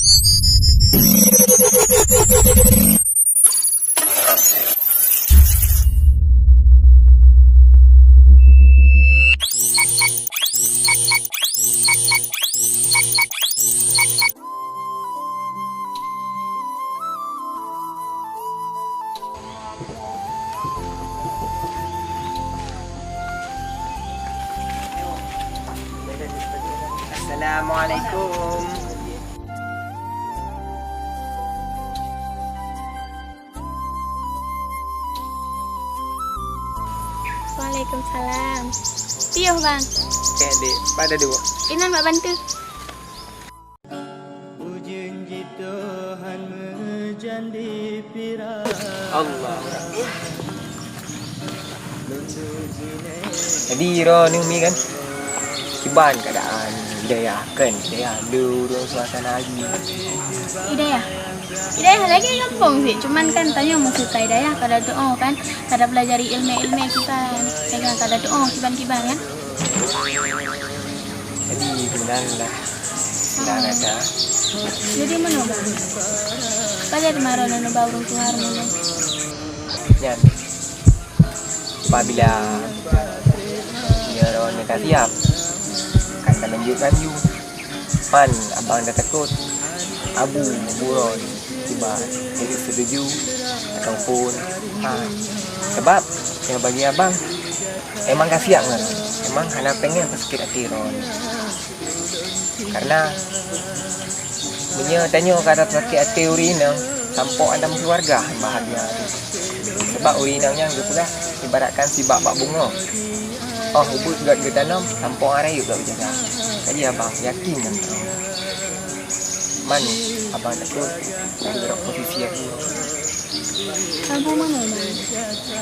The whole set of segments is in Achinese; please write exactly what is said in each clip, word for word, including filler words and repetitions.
Assalamualaikum. Waalaikumsalam. Piôh, Bang. Eh, Dek, pada dua. Inan bak bantu. Allah. Jadi, droeneuh mi kan, kiban keadaan di dayah kan, di dayah le ureueng suasana haji. Di dayah. Di dayah lagèe gampông sih, cuman kan tanyoe meusukai dayah kada tuoh kan, kada pelajari ilmu-ilmu kiban, ya kan, kada tuoh kiban-kiban kan. Jadi, meunan lah. Nah, rata. Jadi, meunoe, Bang? Pajan teuma droeneuh neuba ureueng tuha meunoe? Nyan. Apabila nyoe droeneuh ka siap, kan ka lanjut laju. Pan abang dah takot. Abu buron tiba jadi setuju ataupun ha. Sebab yang bagi abang emang ka siap kan. Emang hana pengen tersakit hati droeneuh. Karena meunyoe tanyoe ka tersakit hati ureueng inong, sampoe aneuk keluarga bahagia. Sebab ureueng inong nyan geupeugah ibaratkan sibak bak bungoh. Oh, ubeut gét geutanom, sampoe arai ubeut gét geujaga. Jadi abang yakin ngon droe. Man, abang takot, gara-gara posisi aku. Abu meunoe, Bang.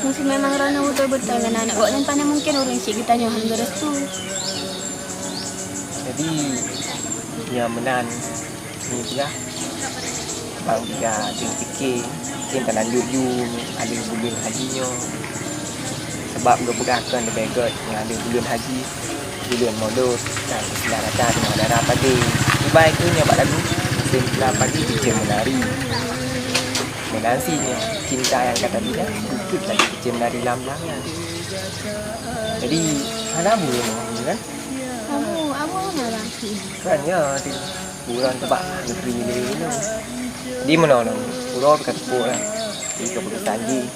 Meuseu memang droeneuh beutôi-beutôi ngon aneuk gobnyan, pane mungken ureueng syiek geutanyoe han geurestu. Jadi, ya meunan, ni dia. Bang dia, dia fikir, mungkin terlanjut ju, ada bulan haji nyoe. Sebab geupeugah kan leubeh gét nyang ada bulan haji. Buleuen Molot dan istilah rakan ngon dara padé. Ibai keu nyoe bak lagu, musim gula padi keucil menari. Meunan si nyoe, cinta nyang ka tabina, bukeuet lagi keucil menari lam-lam nyan. Jadi, hana buleuen ngon kan? Abu, abu hana, Bang. Kan ya, tu. Bulan teuba negeri le nyoe. Di meunoe nyoe, uroe ka teupok lah. Di keputusan jih,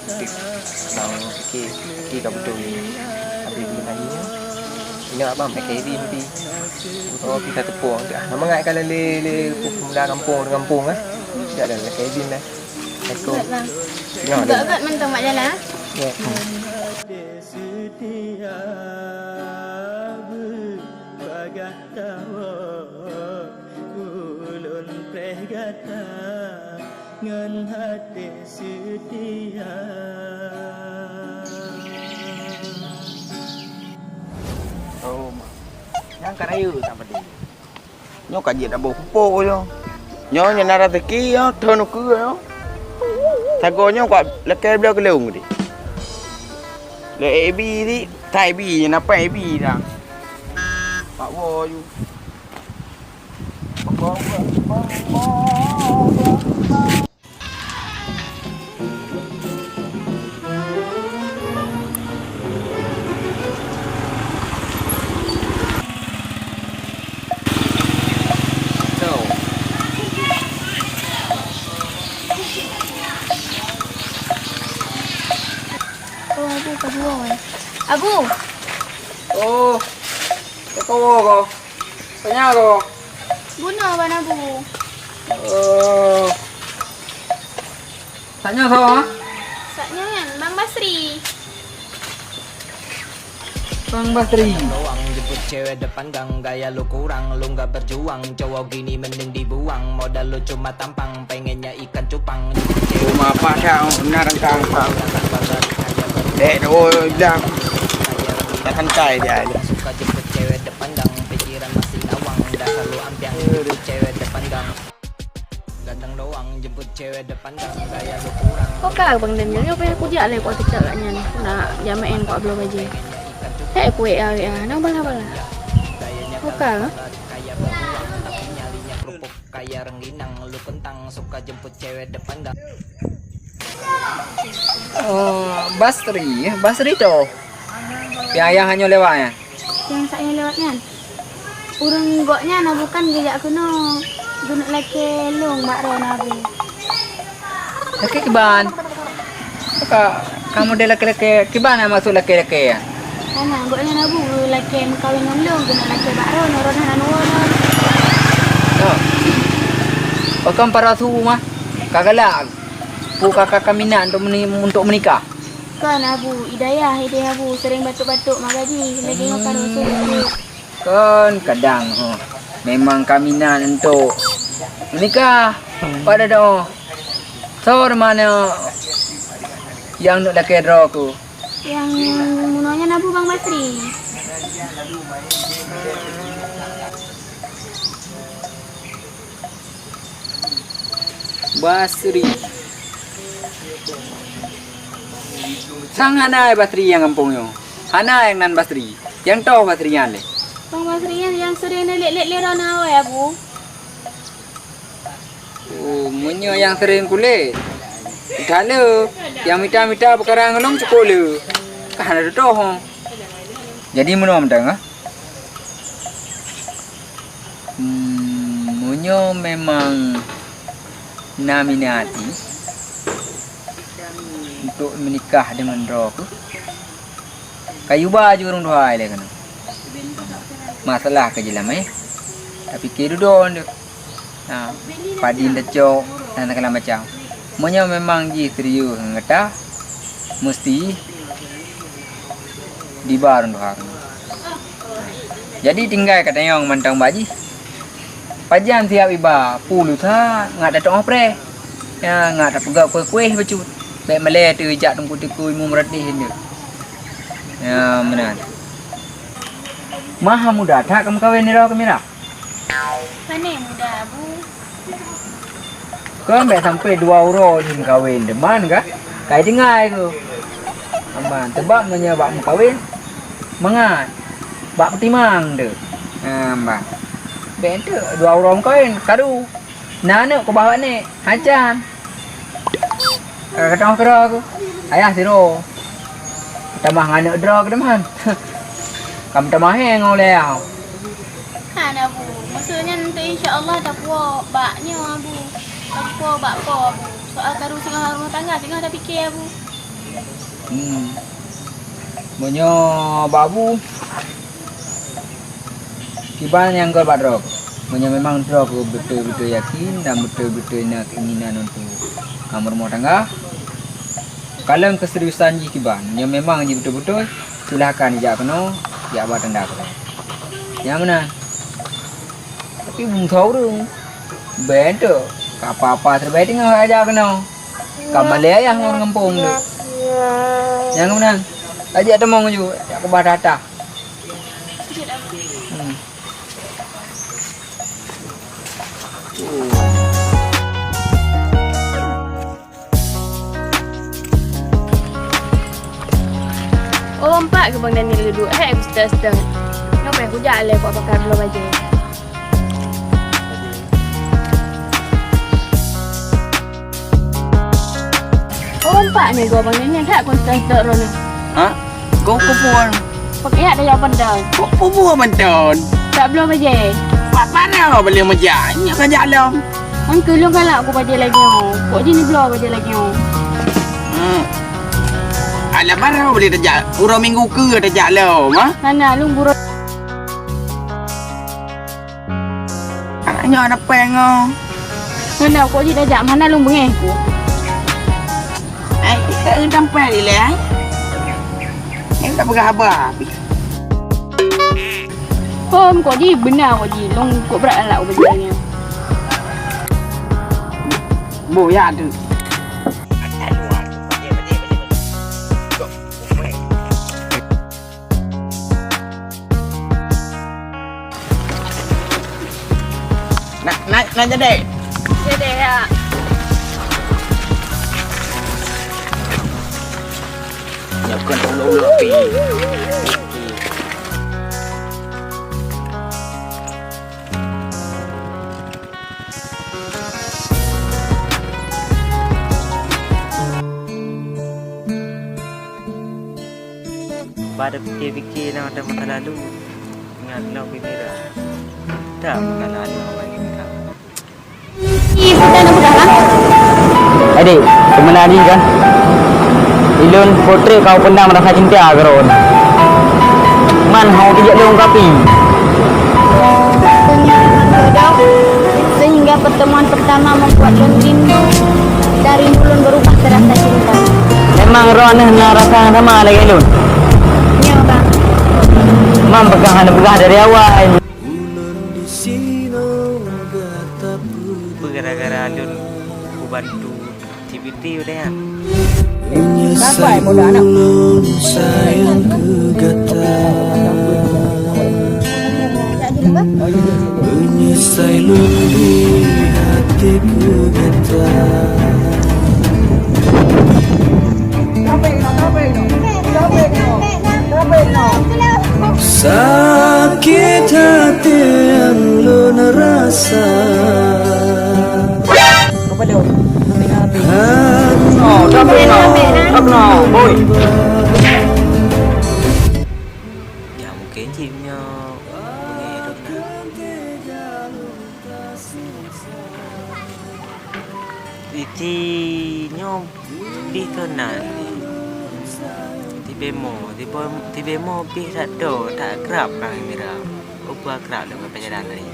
bang fikir, fikir ka beutôi. Habis bulan hari nyoe, inoe abang pakai idin pi. Uroe pi ka teupok. Ah, nama ngai ka lé, lé, lé pemuda kampung, orang kampung ah. Tidak ada pakai idin lah. Assalamualaikum. Baik, Bang. Tengok dia. Buat-buat mantong mak jalan ah. Ya. Ulôn preh gata ngon até seutia. Oh, ma. Nyang ka rayeuk that padé. Nyoe ka jeuet saboh pupuk nyoe. Nyoe nyang na raseuki nyoe, thon ukeue nyoe. Sagoe nyoe ka lakèe bloe keulong tadi. Lé A B di, thai B, nyan apa A B dah. Pak wo ju. Oh, Abu, ka buoe. Abu! Oh, ka buoe ko. Tanya ko. Bunoe ban Abu. Oh. Tanya sawa? Sak nyan, Bang Basri. Bang Basri. Doang jemput cewek depan gang, gaya lu kurang, lu nggak berjuang, cowok gini mending dibuang, modal lu cuma tampang, pengennya ikan cupang, jemput cewek. Rumah apa kau? Benar kau. Dek, oh, bilang. Tak santai dia aja. Suka jemput cewek depan gang, pikiran masih ngawang, dasar lu ampiang, jemput cewek depan gang. Datang doang, jemput cewek depan gang, gaya lu kurang. Kok kau, Bang Daniel, nyoe payah kujak lé kok kecak kat nyan. Nak jak main kok bloe bajèe. Hei, kuek awek ah, nang bala-bala. Kok kau? Kaya berjuang, tapi nyalinya kerupuk. Ya rengginang lu kentang suka jemput cewek depan gang. Oh, Basri, Basri tu. Yang ayah hanya lewat ya? Nyang saát nyoe lewat nyan. Ureueng gobnyan na bukan geujak keunoe geuneuk lakée lôn bak droeneuh Abu. Lakée kiban? Ka, kamoe deh lakée-lakée kiban nyang maksud lakée-lakée nyan? Hana, gobnyan Abu lakée meukawen ngon lôn, geuneuk lakée bak droeneuh, droeneuh hana neuwoe lôn. Oh. Pakon para suhu mah? Ka galak? Peue ka, ka, ka minat untuk meuni-, untuk meunikah? Kon Abu, i dayah ideh Abu sering batuk-batuk maka jih lagée ngon kanu susu. Kon kadang ho, memang ka minat untuk meunikah. Pada doh, soe mana nyang neuk lakée droe ku? Nyang meunoe nyan Abu Bang Basri. Basri. Sang hana Basri nyang gampông nyoe. Hana nyang nan Basri. Nyang toh Basri nyan lé. Bang Basri nyan nyang sering neulét-lét lé droeneuh awai, Abu. Oh, meunyoe nyang sering kulét. Entah le, nyang mita-mita peukara ngon lôn cukôp le. Ka hana teutoh. Jadi meunoe mantong, ah? Hmm, meunyoe memang na minat hati untuk meunikah deungon droe ku, kayue ba ju ureueng tuha ilée keunoe. Masalah keu jilamé, tapike dudoe nyoe. Ha, padin tacok dan segala macam. Meunyoe memang jih serius ngon gata, meusti diba ureueng tuha keunoe. Jadi tinggai katanyong mantong bak jih. Pajan siab iba, peue lusa ngat tateuoh preh. Ya, ngat tapeugah kueh-kueh bacut. Bék malée teu jak teungku-teungku imeum ratéh nyoe. Ya, meunan. Maha muda that ka meukawen nibak keumirah. Pane muda, Abu? Kon bék sampoe dua uroe jih meukawen, deman kah? Kai tinggai ku. Aman, teubab meunyoe bak meukawen, mangat bak peutimang deuh. Aman. Bék teuk dua uroe meukawen, karu. Na aneuk kubah bak nek, hacan. Ka teuh keudroe ku. Ayah sidroe. Tamah ngon aneuk droe keudeman. Ka meutamah hé ngon ulée ayah. Hana, Bu. Maksud nyan untuk insya Allah tapuwoe bak nyoe, Bu. Tapuwoe bak po, Bu. Soal karu singoh rumoh tangga, singoh tapike, Bu. Hmm. Meunyoe bak Bu, kiban nyang göt bak droe. Meunyoe memang droe beutôi-beutôi yakin dan beutôi-beutôi na keinginan untuk meurumoh tangga, kalon keuseriusan jih kiban. Meunyoe memang jih beutôi-beutôi, silahkan jak keunoe, jak ba tanda keunoe. Nyang meunan. Tapi bungsa ureueng. Bék teuk, ka apa-apa serba teungoh raja keunoe. Ka malée ayah ngon gampông tu. Nyang meunan. Ajak tamong ju, jak kubah data. Hmm. Oh, empat ke Bang Daniel duduk. Hai, aku sedang-sedang. Ngapai aku jak lé buat pakai belum aja. Oh, empat ni gua Bang Daniel. Hai, aku sedang-sedang, Rona. Ha? Kok kupuan? Pakai yak dah jawab pandang. Kok kupuan mantun? Tak belum aja. Pak mana boleh mejak? Nyak kajak lom. Angka lôn galak ku bajée lagée nyoe. Kok jih neubloe bajée lagée nyoe? Hmm. Alah, barô boleh tajak. Uroe minggu keu tajak lom, ha? Hana, lôn buroe. Anak nyoe aneuk péng oh. Hana, kok jih tajak, mana lôn beungéh ku. Ai, kita tampal ilée, ai. Ai, tak peugah haba. Hom, kok jih beuna kok jih. Lôn kok brat alat ubé jih nyan. Boh, ya tu. Nak, nak, nak jadi? Jadi, ya. Ya, bukan ulo-ulo api. Bak tapike-pike lam masa lalu, ingat lom Bimira. Tak mengenal awai Bimira. Ih, peugah na peugah lah. Adik, seubeuna jih kan? Ilôn potrek kau peundam rasa cinta keu droen. Man hau tijak lôn kapi. Sehingga pertemuan pertama membuat lôn rindu. Dari ulôn berubah terasa cinta. Memang droeneuh na rasa nyang sama lagèe lôn. Nyoe, Bang. Man peugah hana peugah dari awai. Peue gara-gara lôn kubantu T V T udah ya? Sapai muda anak. Sayang keu gata. Meunyeusai lôn di hati keu gata. Sakét hati nyang lôn rasa. Oh, dah pernah. Dah pernah. Oi. Ya, mungkin cit nyoe. Iti nyoe pih keunan. Tibemo, tibo-, tibemo pih that do, that akrab ngon Mira. Upa akrab lom peujalan tadi.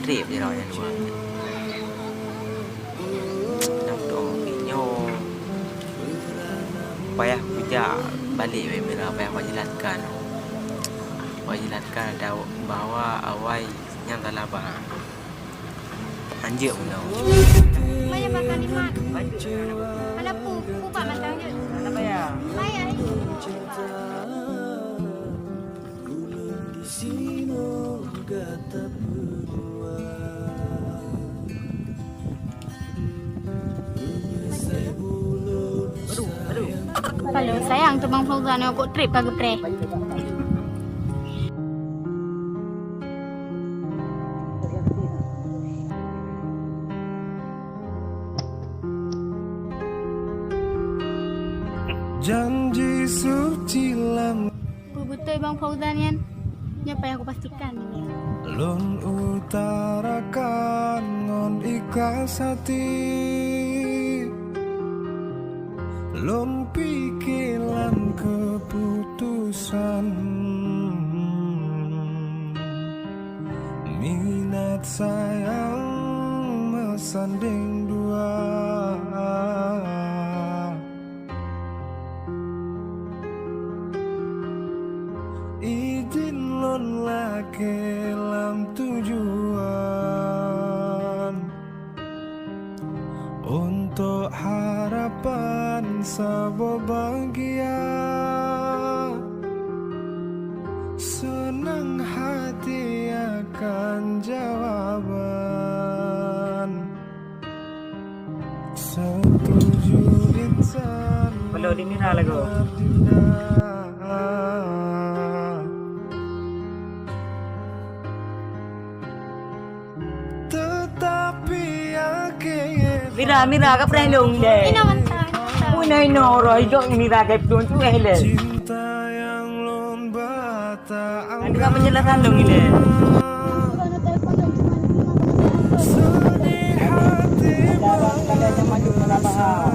Trép jaroe nyang dua. Nang dong pih nyoe. Payah kujak balek wai Mira, payah kujelaskan. Kujelaskan bahwa awai nyang salah paham. Anjeuet meunoe. Maya makan iman. Ada pu, pu bak mantang je. Maya. Maya. Aduh, aduh. Kalau sayang tu Bang Fauzan, kok trip ka geupreh. Janji suci lam. Peue beutôi Bang Fauzan nyan? Nyan payah kupastikan. Lôn utarakan ngon ikhlas hati. Lôn pike lam keuputosan. Minat sayang meusandeng dua. Idhin lôn lakée lam tujuan. Untuk harapan saboh bahagia, senang hati akan jawaban. Setuju insan. Perlu di Mira lagu. Tetapi akhirnya Mira, Mira, ka preh lôn deh. Ina mantap, ina mantap. Ui, nai noro, idok Mira ka preh tu eh le. Cinta yang lomba tak. Nanti ka penjelasan dong ini. Sedih hati merasa.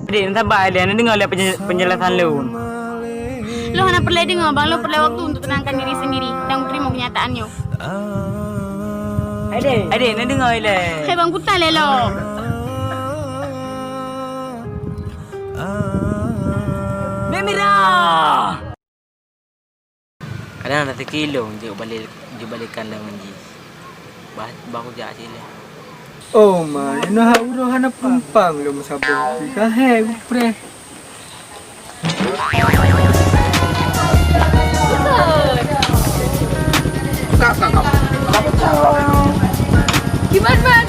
Dek, sabar, Ellen. Deungoe lé penje-, penjelasan lôn. Lôn hana peureulée deungoe, Bang. Lôn peureulée waktu untuk tenangkan diri sendiri dan menerima kenyataan nyoe. Adik, adik, na deungoe lé. Hai, Bang, kutai lé lôn. Dek Mira! Kadang na teuki lôn jeuet balek, jeuet balekan lé ngon jih. Bah, bah kujak cit lé. Oh ma, inoe hak uroe hana penumpang lôn meusaboh. Ka hé geupreh. Kak, kak, kak. Kiban, Ban?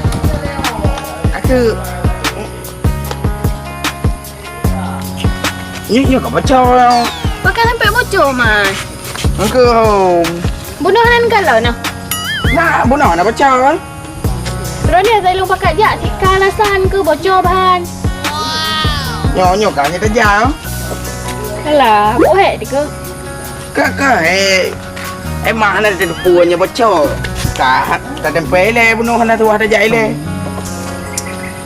Aku Nyoe, nyoe ka bocor. Pakai sampai bocor, Mas. Engkau. Bunoe nan kalau nah. Nah, bunoe na bocor. Droeneuh lôn pakat jak, cit ka alasan keu bocor bahan. Nyoe, nyoe ka nyoe tajam. Alah, boh hek dikeue. Ka, ka, eh. Emang hana teupeu nyoe bocor. Ka, tatempel ilée bunoe hana tuah tajak ilée.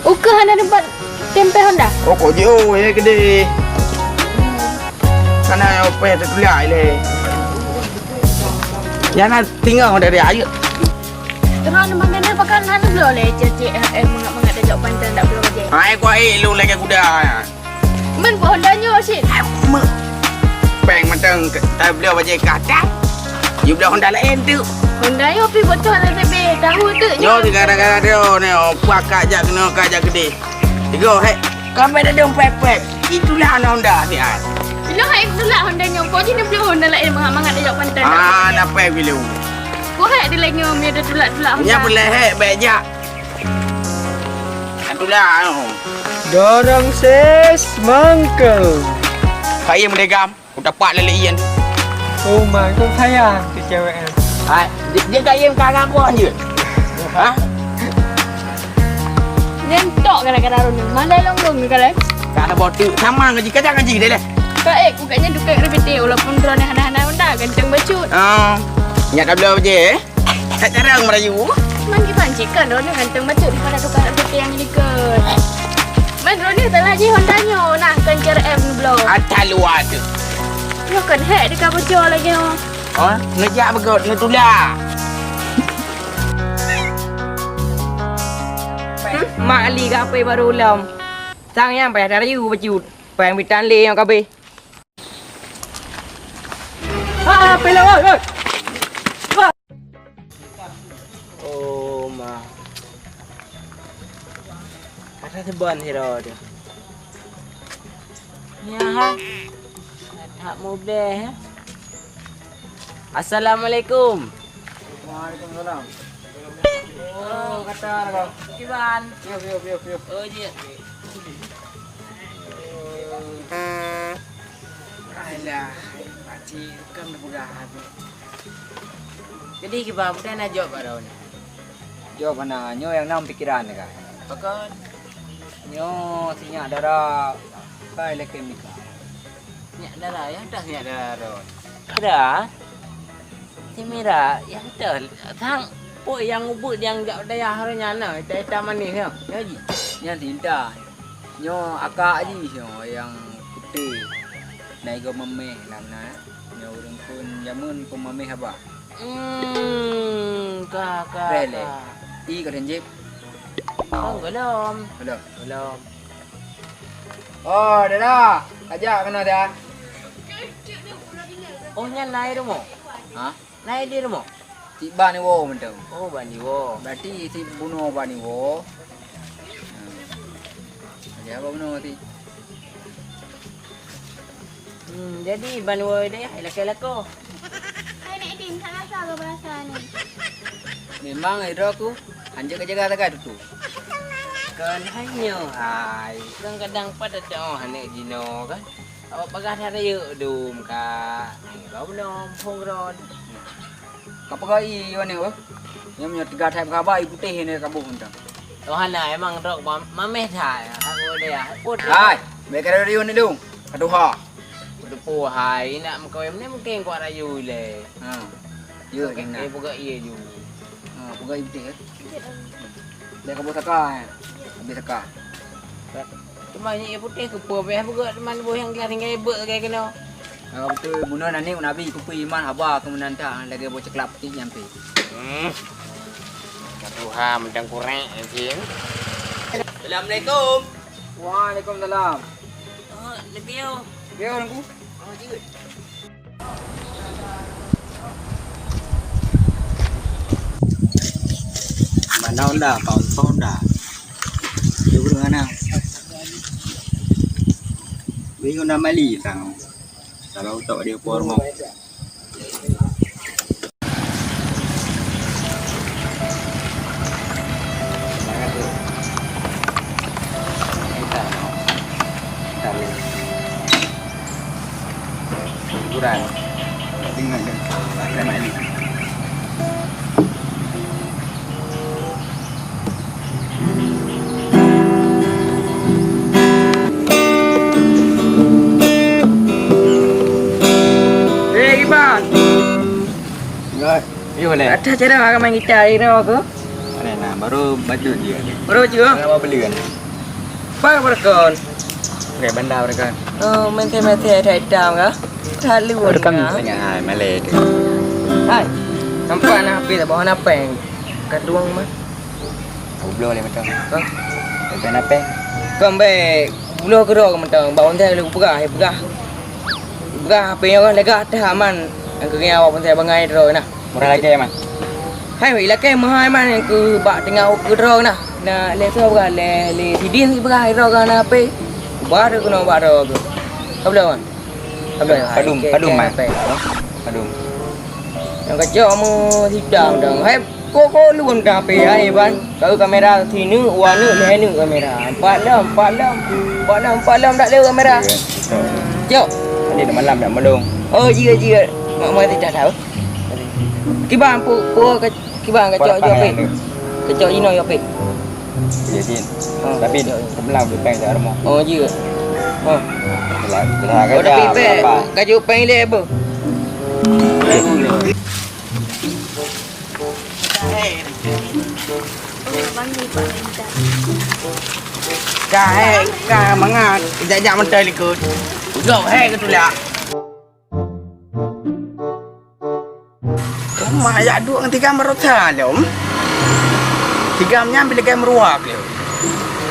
Ukeue hana teumpat tempel honda. Oh, kok jiôh, eh, keudeh. Hana upée tatulak ilée. Nyang na tinggai dari ayeuk. Teuma memang kena pakai hana bloe lé, cek, cek, eh, mangat-mangat tajak pantai tak bloe je. Hai, kok ayeuk lôn lagée kuda. Man buah honda nyoe cit. Me-, péng mantong ke-, tabloe bajée kah dah. Yue bloe honda laén tu. Honda nyoe pih bocor lam leubeh tahu tu. Nyoe gara-gara dia ni, oh, puak kak jak kena, kak jak keudeh. Tiga, hek. Kami dah dong pep-pep. Itulah honda ni, ah. Itulah, hai, itulah honda nyoe. Kok jih ni bloe honda laén mangat-mangat tajak pantai. Ah, nak pep dulu. Kok hek di lagi nyoe, mi ada tulak-tulak honda. Nya boleh hek, baik jak. Itulah, oh. Dorong ses mangkel. Hai, yang merdeka. Ku tapak lelek iyan. Oh my, kok sayang tu cewek kan? Hai, dia, dia tak yang karang pun je. Ha? Nyan tok kadang-kadang Roni. Mandai long long ni kalau. Ka na botu sama ngaji, kadang ngaji deh leh. Ka eh, ku katnya dukai kereta walaupun drone hana-hana honda ganteng bacut. Ah, nyak tabla je eh. That jarang merayu. Manji-manji kan Roni ganteng bacut daripada tukang kereta yang likot. Man Roni salah je honda nyo nah kan C R M bloe. Atal luar tu. Nyo kan hek di kaboco lagi oh. Ha? Ngejak begot, ngetula. Hmm, Mak Ali gapai baru lom. Sang nyang payah darayu bacut. Payah bitan le nyang kabeh. Ha, pela, oi, oi. Oh, ma. Ada seban sira tu. Ya, ha. Tak mubeh, ya. Assalamualaikum. Waalaikumsalam. Oh, kata kau. Kiban. Piu, piu, piu, piu. Oh, je. Alah, pakcik kan dah peugah habéh. Jadi, kiban, bukan nak jawab baru ni? Jawab hana, nyoe nyang na pikeran ka. Pakon? Nyoe si nyak dara kai lakée nikah. Nyak dara, nyang dah nyak dara ron. Dara? Si Mira, nyang dah sang pok nyang ubit nyang jak dayah ron nyan na, ita-ita manéh nyan. Nyoe ji. Nyan si Intan. Nyoe akak jih nyoe nyang putéh. Na igoe mameh lam na. Nyoe ureueng phon jameun phon mameh haba. Hmm, ka, ka, Reh lé. Ka. I ka lheueh jép. Oh, belum. Belum. Belum. Oh, Dara, kajak keunoe dah. Oh, nyan na i rumoh? Ha? Na i di rumoh? Cit ban iwoe mantong. Oh, ban iwoe. Berarti cit bunoe ban iwoe. Hmm. Jadi haba bunoe ti? Hmm, jadi ban iwoe deh, lakée lakoe. Hai Nek Din, sana sa ke bahasa ni? Memang iro ku hanjeuet ka jaga sagai tutu. Kon hai nyoe hai, kon kadang pat ada oh aneuk jinoe kan. Awak bagah that rayeuk dum ka. Hai, bau nom phung ron. Ka peugah i wan nyoe. Nyam nyoe tiga thai peugah ba i putéh ni kabôh mantong. Oh hana emang rok mameh that. Aku dia. Hai, mereka dari ni dong. Aduh ha. Beuteupeue hai, nak meukawen ni mungken kuat rayu ilée. Ha. Yo, Oke, Nina. Eh, peugah ié ju. Ha, peugah ié beuteh, eh. Dia kabur saka, eh. Habis saka. Cuma ni ié putih ke peue beh peugah teman boh yang dia tinggal ibek lagi kena. Ha, betul. Bunoe nani nabi kupi iman haba keumeunanta lagi boh coklat putih nyampe. Hmm. Tuhan macam kurek, anjing. Assalamualaikum. Waalaikumsalam. Oh, lebih oh. Lebih oh, Teungku. Oh, jeuet. Mana Honda, Pak Honda. Dia guru mana? Beli Honda Mali tang. Kalau tak dia por mau. Hiburan. Tengok je. Pakai Mali. Yuk, boleh. Ada cara orang main gitar, ira aku. Mana nak? Baru baju dia. Baru baju? Orang mau beli kan? Apa berkon? Oke, benda berkon. Oh, main teh-main teh ada hitam kah? Terlalu. Berkon. Tengah, hai, malah tu. Hai, nampak nak apa? Bawa nak peng? Kadung mah. Goblok lé macam. Hah? Lepas apa? Kau ambil puluh kilo kau mentang. Bak ontai lu peugah, ya peugah. Peugah apa yang orang lega tah aman. Yang kau kena awak ontai bangai terus nah. Murah lagi, Man. Hai, wei, lakée mahai, Man, yang keu bak teungoh ukeue droe nah. Na lé soe peugah, lé, lé sidin peugah droe ka na apa. Ubah tu kena ubah droe tu. Ka bloe, Man? Ka bloe, hai, padum, ke, padum, ke Man. Apa? Padum. Nyang kacok mu hitam dong. Hai, kok, kok lu kan ka apa, hai, Ban? Kau kamera sini, dua ni, lhèe ni kamera. Empat lom, empat lom. Empat lom, empat lom tak ada kamera. Iya, betul. Cok. Tadi dah malam dah melong. Oh, jia, jia. Mak, mak, tidak tahu. Kiban pu, pu ke, kiban kacok jo pek. Kacok inoe jo pek. Jadi, tapi sebelah tu peng tak ada. Oh, jia. Oh. Lah, lah. Oh, tapi pek. Kacok peng dia apa? Ka hai, ka mangat, jak-jak mantong likot. Udok hai ke tulak. Mak jak duek ngon tiga meurota lom. Tiga nyan bila kai meuruak lé.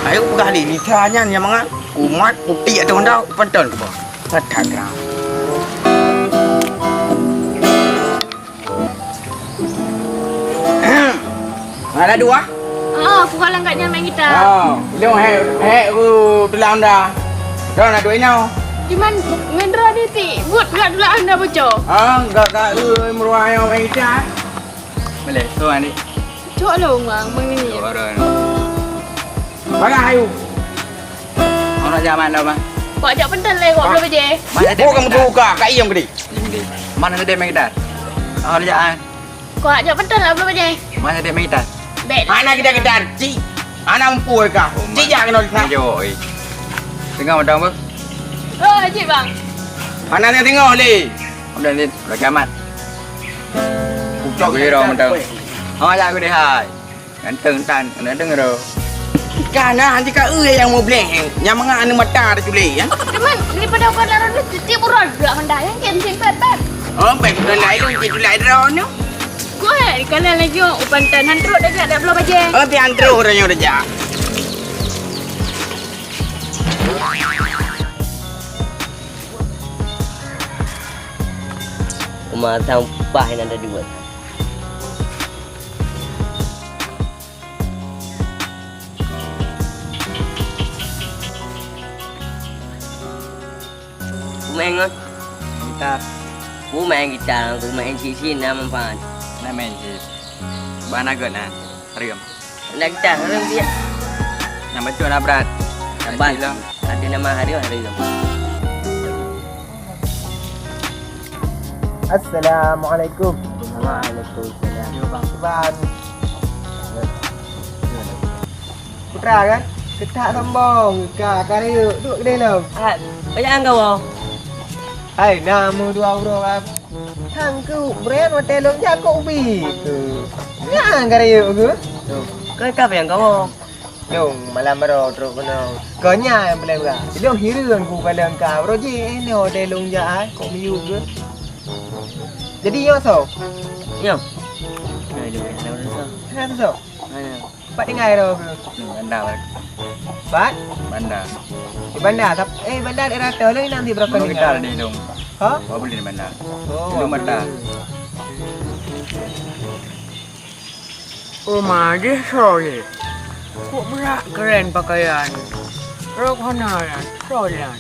Ayo peugah lé, lita nyan nyang mangat, kumat, putik atau honda, panton kuba. Kata kau. Ada dua? Ah, aku kalang kat nyan main gitar. Ah, ilong hek, hek ku tulang dah. Dah nak duit nyawa. Cuman ngendro di ti, buat gak tulang anda bocor. Ah, gak gak eh meruah yang main gitar. Boleh, tu adik. Cok lo uang mengenyi. Orang. Bagah ayu. Orang zaman dah, Bang. Kok ajak pentas leh, kok belum je? Mana dia? Oh, kamu terbuka, Kak Iyam gede. Ini. Mana dia main gitar? Orang ajak ah. Kok ajak pentas lah belum je? Mana dia main gitar? Bek. Mana kita gitar? Cik. Anak empu kah? Oh, cik jak kena lihat. Yo, eh. Tengah madang apa? Oh, cik bang. Mana dia tengok ni? Udah ni, udah kiamat. Ucok dia orang madang. Oh, ya aku deh hai. Ganteng tan, kena denger tu. Kana nanti ka eu yang mau bleh. Nyang mangat anu mata ada culek ya. Teman, daripada kau dalam tu tiap orang juga hendak yang kem sim pet pet. Oh, baik dah lain lu cek culek ada orang tu. Kau eh, kana lagi oh, upan tan han trok dah jak dah belah bajai. Oh, tiang trok orang yang dah jak. Uma sampah yang ada dua. Kumeng ngon? Gitar. Kumeng gitar, kumeng cicin na manfaat. Na main cicin. Bana gét na, hareuem. Nak gitar, hareuem dia. Nak bacut na brat. Sabar. Ada nama hareuem, hareuem. Assalamualaikum. Waalaikumsalam. Yo, bang. Bang. Putra kan? Ketak sombong. Ka, ka rayeuk. Duek keudeh lom. Hai, banyak angka wah. Hai, na mu dua uroe kan? Hang ku brand watèe lôn jak kok ubi tu. Nyan ka rayeuk ku. Tu. Kau ka yang kau. Lôn malam baroe trok keunoe. Kau nyan nyang paléng brat. Lôn hireuen ku kalon ka. Baroe jih eh nyoe deh lôn jak ai kok miyueb geuh. Jadi nyoe soe? Nyoe. Hai, lôn kena soe? Kena soe? Mana? Pat tinggai roh keuh? Nyoe, Banda, Bang. Pat? Banda. Di Banda, tap-, eh, Banda daerah toh lôn nanti berapa tinggai? Kita di Dong. Ha? Dua bulan di Banda. Oh, dua bulan. Dong Banda. Uma jih soe jih. Kok brat keren pakaian. Rok hana nyan, soe nyan.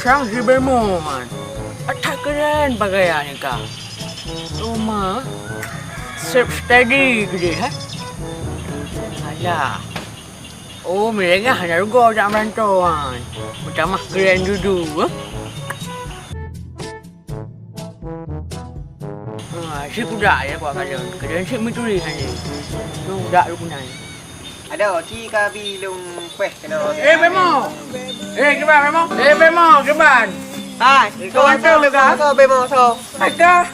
Sang si Bemo man. Atak keren pakaian ka. Uma sep steady gede, ha? Alah. Oh, meurengah na rugoe jak meurantoe, wan. Meutamah keuren dudu, eh. Ah, si kuda ya kuat kalon. Keuren si meuturi hana. Tu kuda lu kunai. Adoh, ci ka bi lôn péh keunoe. Eh, Bemo! Eh, kiban, Bemo! Eh, Bemo, kiban! Hai, soe, soe, soe, Bemo, soe? Hai, ka!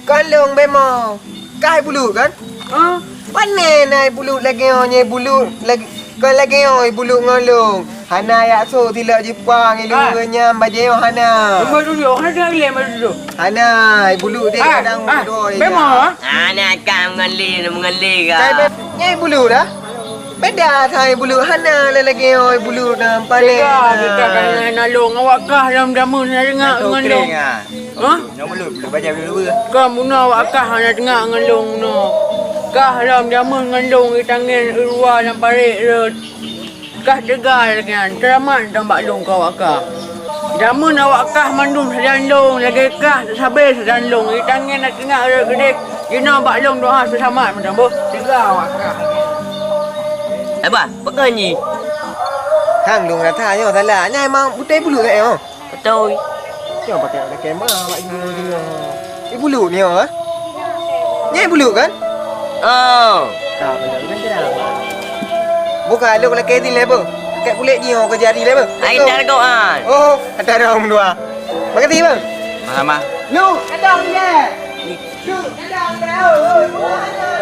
Kon lôn, Bemo. Ka i Bulut, kan? Hah? Pane na i Bulut lagèe nyoe, i Bulut lagèe, kon lagèe nyoe i Bulut ngon lôn. Hana jak sôk silop jipang i lôn nyan bajèe nyoe hana. Bemo tujoh, hana lé bemo tujoh. Hana, i Bulut deh kadang dua. Bemo, ha? Hana kam ngon lé, ngon lé ka. Kai be-, nyan i Bulut dah. Beda sang i Bulut, hana lé lagèe nyoe i Bulut dah, paléng. Beda, beda, kan hana lôn awak kah lom jameun hana deungak ngon lôn. Ha? Nyoe Bulut, Bulut bajèe Bulut dua. Kon bunoe awak kah hana deungak ngon lôn bunoe. Kah lom jameun ngon lôn i tangieng i luwa lam parék rot. Kah teuga lagèe nyan, teuramat dan bak lôn keu awak kah. Jameun awak kah mandum sajan lôn, lagèe kah sabé sajan lôn, i tangieng na teungak rot keudeh, jinoe bak lôn doa seusamat mantong boh. Teuga awak kah. Abah, peue keuh nyi? Hang lôn rasa nyoe salah. Nyan memang beutôi Bulut nyoe. Beutôi. Nyoe pakai ada kamera awak nyoe. I Bulut nyoe, ha? Nyan i Bulut kan? Oh. Ka beutôi kan tidak? Buka lôn lakèe zin lé beuh. Kak kulét nyoe keu jari lé beuh. Ai targoan. Oh, ada orang dua. Makasih beuh. Sama-sama. Lu, ada orang dia. Lu, ada orang dia.